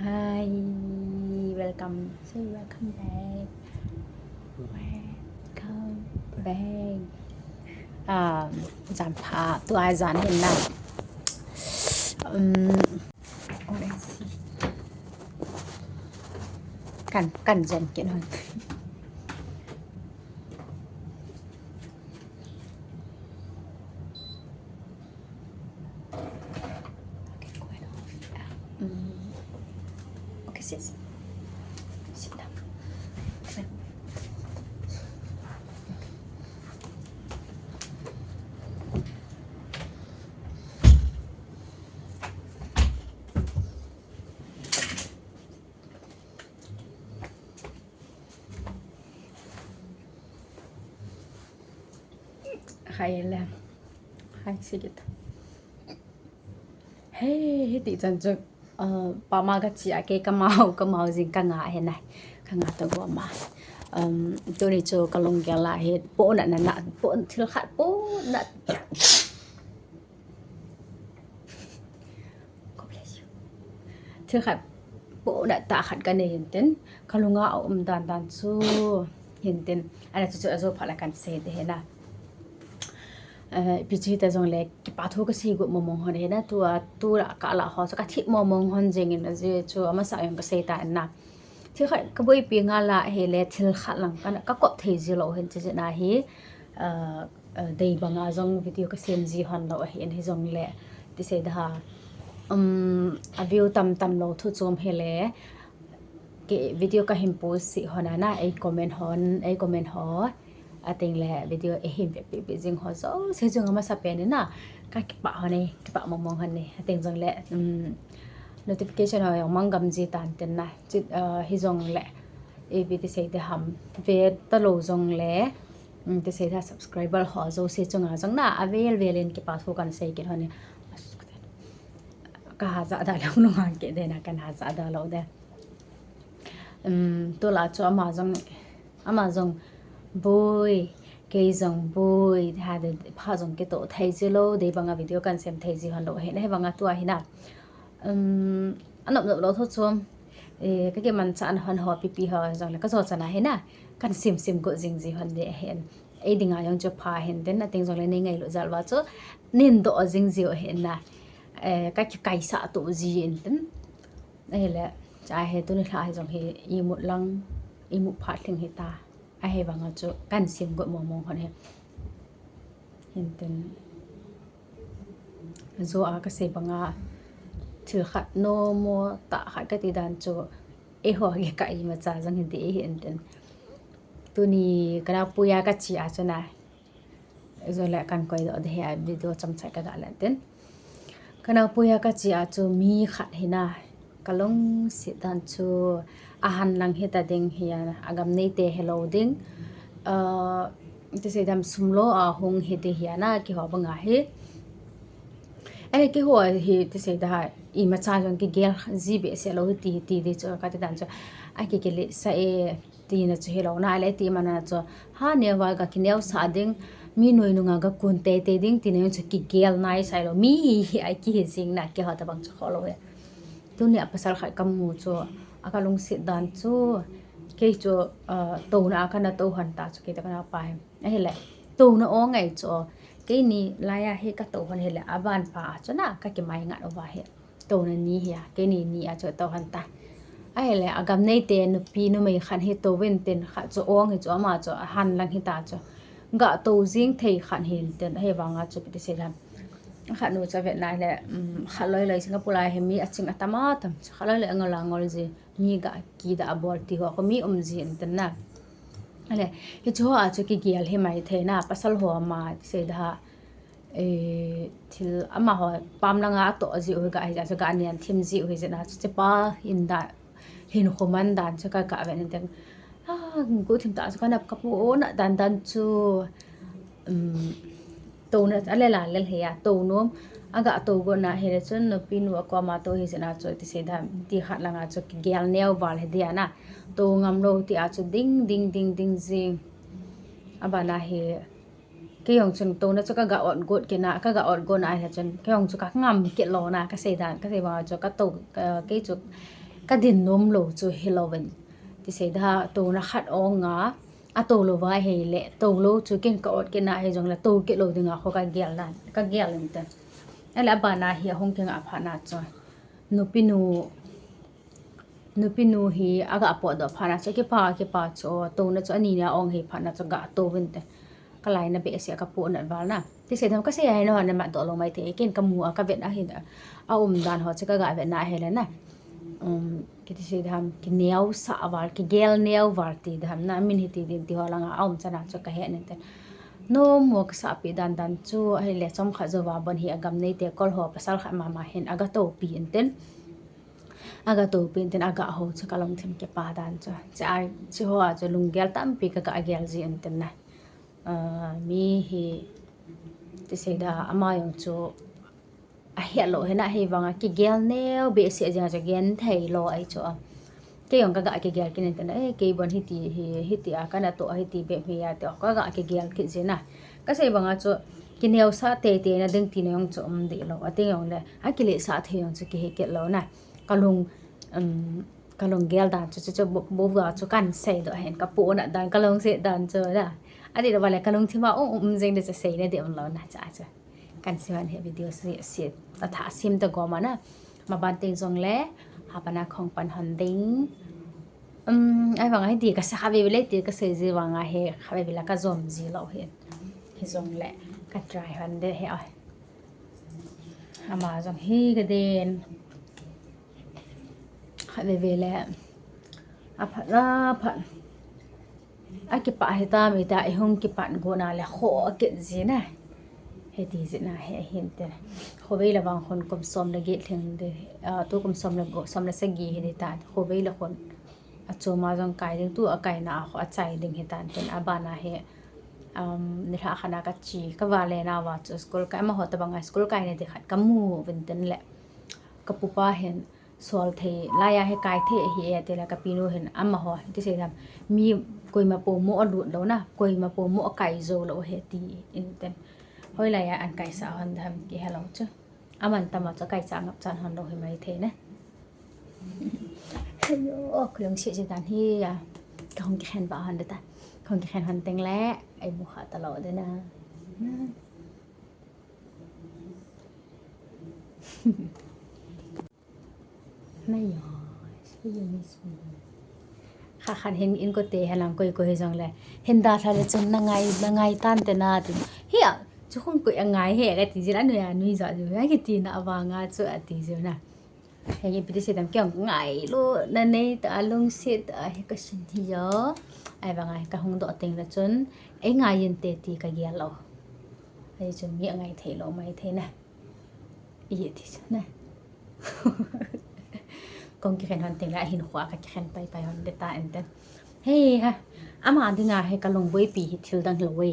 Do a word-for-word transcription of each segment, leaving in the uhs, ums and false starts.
Hi, welcome. So welcome back. Welcome back. Um, janpha, tua jan hin na. Um, what is it? Kan, kan jan kin hon. Okay, quite off. Mm. Okay, sit. Sit down. Sit. Hai le. Hai, sige ta. Hey, hiti chan chu, uh, pama ka chia ke ka mau, ka mau jing ka nga he nai. Ka nga to go ma. Um, tuni chu ka lunggel a hi, po na na na, po thil khat po na. God bless you. Thil khat po na ta khat ka nei hin tin, ka lunga a um dan dan chu hin tin, ana chu chu a jo pha la kan sei de he na. Eh, ipi chu hita jong le, kipa thu ka sei got mong mong hon he na, tua, tu la ka la ho, chu ka thi mong mong hon jing in a je chu, amasa jong ka sei ta na. Thil khat ka boipi nga la he le, thil khat lang ka na, ka kop thei ji lo hin chi ji na hi, eh, eh, dei banga jong video ka sem ji hon lo ahin hi jong le, ti sei da ha. Um, a view tam tam lo thu chom he le, ke video ka hin post si hon a na, ei comment hon, ei comment ho. Ateng le video ei hin ve pi pi jing ho jouse jong amasa pen in na, ka kipa hon e, kipa mong mong hon e. Ateng jong le, um, notification ho jong mang gam ji tan tin na. Chi, uh, hi jong le, ipi ti sei de ham, ve ta lo jong le, um, ti sei da subscriber ho jouse chunga jong na, avel vel in kipa thu kan sei kit hon e. Ka ha ja da lo nung hang ke de na, kan ha ja da lo de. Um, tu la chu ama jong, ama jong boi, kei jong boi, ha de pha jong kito thei ji lo, dei banga video kan sem thei ji hon lo he na, he banga tua hi na. Um, anop nop lo thu chom, eh, ka kimancha an hon ho, pi pi ho jong le ka jo chan a hi na, kan sem sem got jing ji hon de hen. Ei dinga jong chu pha hin tin, ateng jong le nei ngailu jal va chu, nin do jing ji u hin na. Eh, ka kikaisa to ji in tin. Ahile, cha he tuni lha hi jong hi imut lang, imut phat lhing hi ta. Ahi vanga chu kan sem got mong mong hon he. Hin tin. Jo a ka sei banga thil khat nom mo ta khat ka ti dan chu. Eiho hi ka imacha jong hin ti hin tin. Tuni ka naopui a ka chia chu na. Jole kan koi doh de he a video chomcha ka ga lan tin. Ka naopui a ka chia chu mi khat hi na, ka lungset dan chu ahan lang hita ding hi a, agam neite hi lo ding. Ah, ti sei dam sum lo a hung hi ti hi a na, keiho banga hi. Ahile keiho hi ti sei da imacha jong kigel ji behseh lou hi ti, ti di chu ka ti dan chu. A kikile sa e. Tina chu hi lo na le, ti mana chu, ha, neo va ga kineo sa ding, mi noi nunga ga kun tei tei ding, tina chu kigel nai sai lo, mi hi, hi ai kihi jing na, keiho tabang chu kho lo e. Tuni a pasal khat ka mu chu, a ka lungset dan chu, kei chu, ah, tona a ka na to hon ta chu, kei ta ka na pa hi. Ahile, tona o ngai chu, keini laiya hi ka to hon hile, aban pa a chu na, ka kimai ngat uva hi. Tona ni hi a, keini ni a chu to hon ta. Ahile, agam neite nupi numei khat hi to vin tin khat chu ong hi chu ama chu ahan lang hi ta chu. Ga to jing thei khat hin tin, ahi vanga chu pi ti sei dan. Khat nu chu vet na le, um, khat loi loi Singapore lai hi mi aching atam atam chu. Khat loi loi angol angol ji, mi ga kida abol ti ho, ko mi um ji in tin na. Ahile, hi chu ho a chu kigel hi mai thei na, pasal ho ama ti sei da ha. Eh, thil amaho pam langa atoh ji u hi ga hi ja chu ga nian thim ji u hi jeh na chu, chepa in da hin khoman dan chu ka ka ven in ten. Ah, gu thim ta chu ka nap ka pu na dan dan chu, um, tona a le la le he a, to nom, aga to go na hile chun nupi nu a koma to hi jeh na chu ti sei da, ti khat langa chu kigel neo val hi dia na. To ngam lo ti a chu ding, ding, ding, ding jing. Abana hi, Kei jong chun tona chu ka ga ot got kit na, ka ga ot got na ahile chun, kei jong chu ka ngam kit lou na, ka sei dan, ka sei banga chu ka to, ka, kei chu, Ka din nom lou chu hilou vin. Ti sei da, touna khat ong a, a tou lou va hei le, tou lou chu ken ka ot ken a hei jong le, tou kit lou ding a kho ka gel dan, ka gel in te. Ale a ban a hi a hung keng a pha na chu. Nupi nu, nupi nu hi a ga pot doh pha na chu, kipa, kipa chu, touna chu a ni na ong hei pha na chu ga tou vin te. Ka lai na behseh a ka pu nat val na. Ti sei tham ka sei a hi na hon na mat doh lou mai thei. Ken ka mu a ka vet a hi na. A um dan ho chu ka ga vet na hi le na. Um, kiti sei tham ki neo sa a val, ki gel neo val ti tham na. Min hi ti din ti ho langa a um chana chu ka he nen ten. No mo ka sa pi dan dan chu a hi le chom kha zo va bon hi a gam nei te kol ho pasal kha mama hin a ga to pi en ten. A ga to pi en ten a ga ho chu ka long thim ke pa dan chu. Cha, chi ho a chu lung gel tam pi ka ga gel ji en ten na. Ah, mi hi, ti sei da, ama jong chu, a het lou hi na hi vang a, ki gel neo behseh jeng a chu gen thei lou ai chu a. Kei jong ka ga ki gel kin te na, eh, kei bon hiti hi, hiti a, ka na to hiti be mi a te, ka ga ki gel kit jeng na. Ka sei vang a chu, ki neo sa te te na ding ti na jong chu um di lou, a ti jong le, a ki le sa thei jong chu ki he kit lou na. Ka lung, um, ka lung gel dan chu, chu, chu, bo, bo va chu kan sei doh hen, ka pu na dan, ka lung sei dan chu na. A ti lou va le ka lung thim a, um, um, jeng de chu sei na de um lou na cha chu. Kan sei van he video si, si, ta tha sim ta gom a na. Ma ban teng jong le, ha pana khong pan hon ding. Um, ai vang a hi ti ka sa kha ve ve le ti ka sei ji vang a he kha ve ve la ka jom ji lou he. Hi jong le, ka try hon de he ai. Ama jong hi ka den. Kha ve ve le. A phat la phat. A kipa hi ta mi ta i hung kipan go na le kho a kit ji na. He ti ji na he hin te. Kho ve la vang khun kum som le get lhing de. A, tu kum som le go, som le sagi hi de ta. Kho ve la khun. A choma jong kai ding tu a kai na a kho a chai ding hi tan ten a ban a he. Um, ni lha khana ka chi, ka va le na va chu school kai ma ho ta bang a school kai ne ti khat ka mu vin ten le. Ka pu pa hin, Sol thei, lai a he kai thei hi e, ti le ka pi nu hin ama ho, ti sei dam. Mi koima po mo a lut lou na, koima po mo a kai jou lou he ti in ten. Hoi lai a an kai sa hon dam ki he lou chu. Aman tama chu kai sa ngap chan hon lou hi mai thei ne. Ayo, ka lungset ji dan hi a. Ka hung kikhen va hon de ta. Ka hung kikhen hon teng le, ai mu kha ta lou de na. Nai yo, so you miss me. Kha khan hin in ko te halang koi ko hi jong le. Hin da tha le chun na ngai, na ngai tan te na ti. Hi a, chu khun koi a ngai he ka ti jin a nui a nui ja ju. Ka ti na avang a chu a ti ju na. He ipi ti sei dam kei ngai lou na nei ta a lungset a he ka sin hi jo. Ai vang a ka hung doh teng le chun. Ei ngai in te ti ka gel lou. Hei chun mi a ngai thei lou mai thei na. I ti chu na. Kong kikhen hon teng la hin khua ka kikhen pai pai hon de ta en ten. Hei ha. Ama dinga he ka lungboipi hi thil dang hilou ve.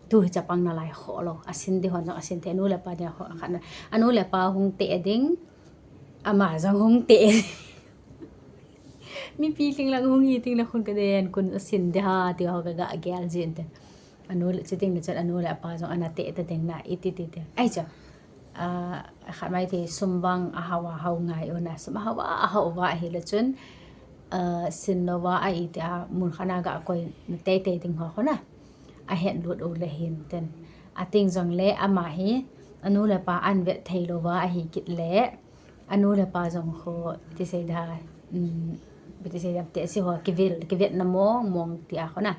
Tu hi chapang na lai kho lou. A sin di hon jong a sin the nu le pa dinga kho khat na. A nu le pa hung te ding. Ama jong hung te. Mipi teng lang hung hi teng la khun ka den kun a sin de ha ti ho ka ga gel jin ten. Anu le, chuting le chun anu le apa jong ana te ta ding na, iti ti te. Ai cha. Ah, khat mai thei sum vang a hao a hao ngai u na, sum a hao a hao va hi le chun, ah, sin lou va a iti a mun khat na ga koi na tei tei ding ho kho na. A het lut u le hin ten. A ting jong le ama hi, anu le apa an vet thei lou va a hi kit le. Anu le apa jong kho, ti sei da, um, ti sei da, te si ho, kivet, kivet na mong, mong ti a kho na.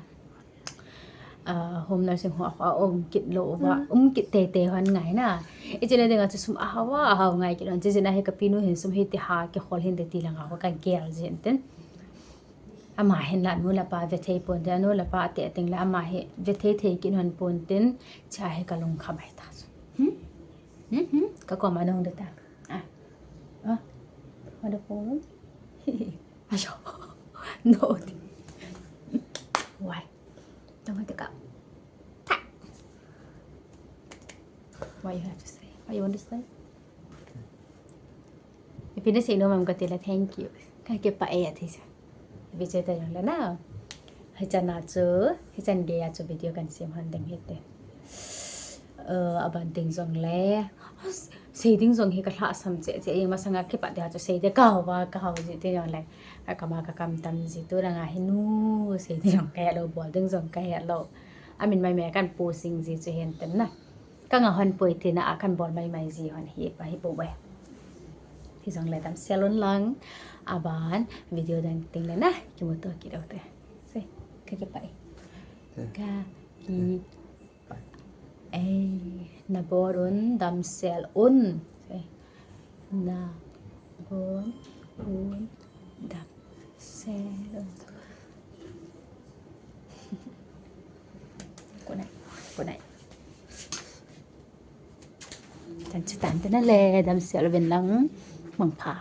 Ah, home nursing ho a um kit lou va, um kit tei tei hon ngai na. I chile ding a chu sum a hao a hao ngai kit lou. Chi jin a hi ka pi nu hin sum hi ti ha ki khol hin te ti lang a ho ka gel jin ten. Ama hin la nu la pa ve thei pon te, nu la pa te ting la ama hi ve thei thei kit hon pon ten. Cha hi ka lung kha mai ta chu. Hmm? Hmm, hmm. Ka ko ma nong de ta. Ah. Ah. What the phone? Ayo. No. Why? Don't want to go. What you have to say? What you want to say? Ipi na sei nom am ka ti la thank you. Ka kipah e ati sa. Ipi che ta jong la na. Hichan a chu, hichan gei a chu video kan sem hon ding hite. Uh, aban ting jong le. Sei ding jong hi ka lhasam cheh cheh, masanga kipat dia chu sei ding kahao va, kahao ji ti jong le. Ka kama ka kam tam ji tu langa hi nu, sei ding jong ka he lou, bol ding jong ka he lou. Amin maimai kan pu sing ji chu hin tem na. Ka nga hon poi tina a kan bol maimai ji hon hi pa hi bou ve. Ti jong le damsel un lang. Aban video dang ting le na kimuto kit u te. Sei, ka kipai. Ka ki Ei, nabon un, damsel un. Ei, nabon un, damsel un. Good night, good night. Chan chu tan te na le, damsel uvin lang, mangpha.